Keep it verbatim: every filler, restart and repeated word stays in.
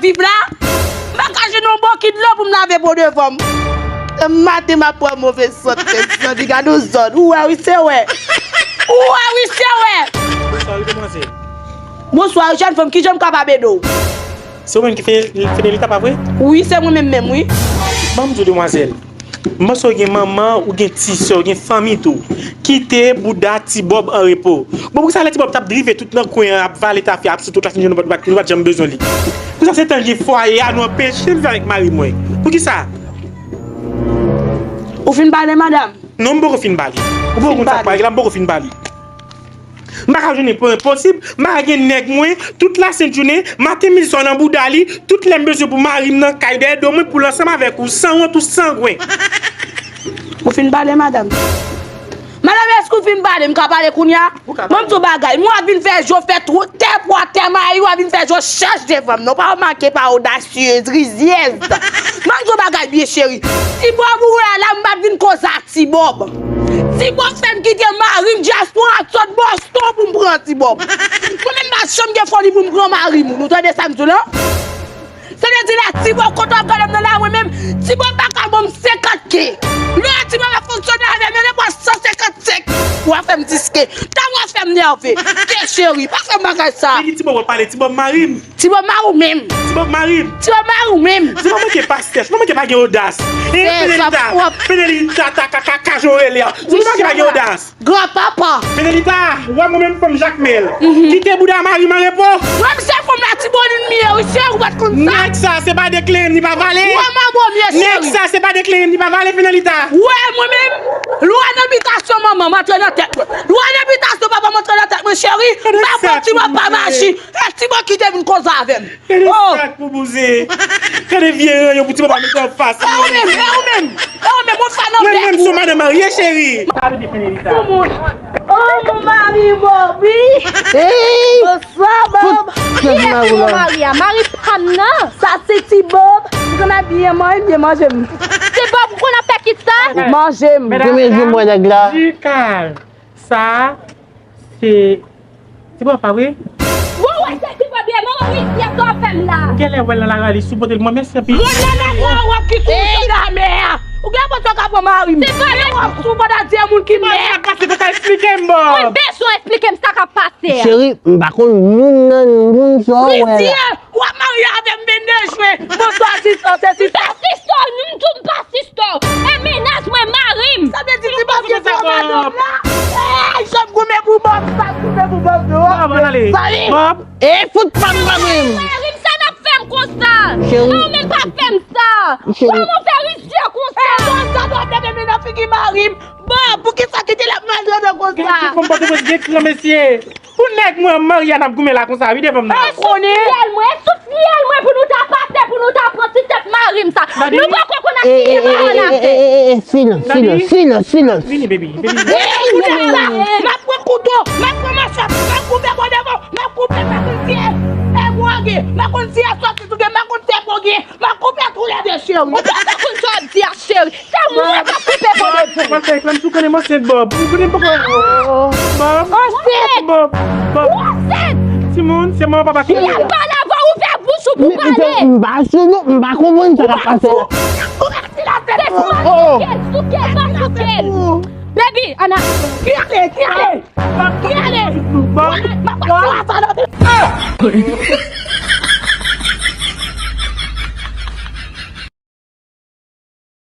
Pip la, m pa ka jwenn yon bokit dlo pou m lave po devan m. Nan maten m ap pran move sant, tèt santi gade yon zòn. Ou wè wi, se wè. Ou wè wi, se wè. Bonswa wi, demwazèl. Bonswa, jèn fanm, kijan m kapab ede w? Se ou menm ki Fe-, Fenelita, pa vre? Wi, se mwen menm menm, wi. Ban m di w, demwazèl. M panse w gen manman, ou gen ti sè, ou gen fanmi tou. Kite bouda Ti Bòb an repo. Bon, poukisa lè Ti Bòb t ap drive tout nan kwen an, ap vale tafya, ap sou tout la fin jounen, nou pa t, nou pa t janm bezwen li? Poukisa se tan gen fwaye a, nou anpeche l viv avèk mari mwen? Poukisa? Ou fin pale, madanm? Non, m poko fin pale. Ou poko konn sa k pral la, m poko fin pale. M pa ka jwenn pou enposib, m pa ka gen nèg mwen, tout lasent jounen, maten, midi, swa nan bouda li, tout lè m bezwen pou mari m nan kay dèyè do mwen pou l ansanm avèk ou, sanwont ou sangwen. Ou fin pale, madanm? Madanm, èske ou fin pale? M ka pale kounye a? Ou ka pale. Mwen, m di w bagay, mwen ap vin fè je w fè twou, tè pwa, tè mayi, w ap vin fè je w chèch devan m, non, pa remake, pa odasyez, rizyèz. Mwen, m di w bagay byen, cheri. Ti Bòb ou wè a la, m pa t vin koze ak Ti Bòb. Ti Bòb fè m kite mari m dyaspora, sot Boston pou m pran Ti Bòb. Mwen menm pa janm gen foli pou m pran mari moun. Ou tande sa m di w la? Sa vle di la, Ti Bòb, kote w ap gade m nan la, mwen menm, Ti Bòb pa ka ban m senkant ke. Lè Ti Bòb ap fonksyone avè m, yo nenpòt san senkant senk. W ap fè m diske. Ta w ap fè m nève. Ke cheri, pa fè m bagay sa. Li di Ti Bòb ap pale, Ti Bòb mari m. Ti Bòb mari w menm. Ti Bòb mari m. Ti Bòb mari w menm. Ti Bòb manke pastè. Ti Bòb manke pa gen odas. E Fenelita. Fenelita, ta, ka, ka, ka, jan w rele a. Ti Bòb manke pa gen odas. Granpapa. Fenelita, wè mwen menm fanm Jakmèl. Kite bouda mari m an repo. Wè m se fanm Latibonit m ye, wi, cheri, ou pa t konn sa. Nèg sa, se pa de kleren li pa vale. Wè manbo m ye, cheri. Nèg sa, se pa de kleren li pa vale, Fenelita. Wè mwen menm, lwa nan bitasyon manman m antre nan tèt mwen. Lwa nan bitasyon papa m antre nan tèt mwen, cheri. Pa pran Ti Bòb pa maji. E Ti Bòb ki te vin koze avè m. Gade sa k pou bouzen. Gade vye ranyon pou Ti Bòb pa mete anfas. E ou menm, e ou menm, e ou menm, ou fè nan bèk ou. Mwen menm se madanm marye, cheri. Soumoun. Oh, mon mari Bobby. Hey! Bonswa, Bob. Kiyès ki mari a? Mari pa m nan. Sa se Ti Bòb. Li konn abiye mwen, byen manje m. Ti Bòb, ou konn ap fè kit sa? Manje m. Premye jou m wè nèg la. Di kal. Sa, se Ti Bòb pa vre? Bon, wè se Ti Bòb ye, manman wi, kiyès w ap fè m la? Ou genlè wè l nan lari a, li sou pote l, mwen mèsi anpil. Moun nan nèg la w ap ki sou wout la mè a. Ou gen pòt w ka pran mari m. Se pa mè. W ap sou bòda di moun ki mè. Mari a kase, pou ka eksplike m, Bòb. Mwen bezwen eksplike m sa k ap pase a. Cheri, m pa konn moun nan moun sa w wè la. Wi, w ap marye avè m vennde jen. Bonswa, sista, se sista. M pa sista w, non, m di w m pa sista w. E mennaj mwen, mari m. Sa vle di Ti Bòb gen twa madanm la? Ey, jan m goumen pou Bòb, sa m goumen pou Bòb, non. Bòb, ale. Sali. Bòb. E fout pa m pa mwen. Mari m, sa n ap fè m konsa? Cheri. Ou menm pa fè m sa. Cheri. Kòman w fè rizye konsa? E, bon, sa dwa leve men nan figi mari m. Bòb, poukisa kite l ap maltrete konsa? Gade ti fanm Pòtoprens gen kran, mesye. Pou nèg mwen marye a n ap goumen la konsa wi devan m nan. E sou fyèl mwen, e sou fyèl mwen pou nou ta pase, pou nou ta pran ti tèt mari m sa. Nou poko konn ak ki mari n ap fè. Silans, silans, silans, silans. Vini, baby, baby. M ap pran kouto, m ap pran machèt, m ap koupe bò devan, m ap koupe, m ap koupe. E mwen gen, m ap konn si a sòti tou gen, m ap konn si a bon gen. M ap koupe toulède, cheri. Ou pa ta konn sa w ap di a, cheri. Se mwen k ap koupe po de ven. Mwen fè reklame sou konnen m ansent, Bòb. Ou konnen m poko. Bòb. Ansent. Bòb. Bòb. Ou ansent. Timoun, se manman papa ki. Si y ap pale avè w, ouvè bouch ou pou pale. M pa sou nou, m pa konprann sa k ap pase la. Se sou souke, souke, pa souke. Baby, Ana. Ki ale, ki ale. Bòb, ki ale. Bòb. M ap pase la sa nan.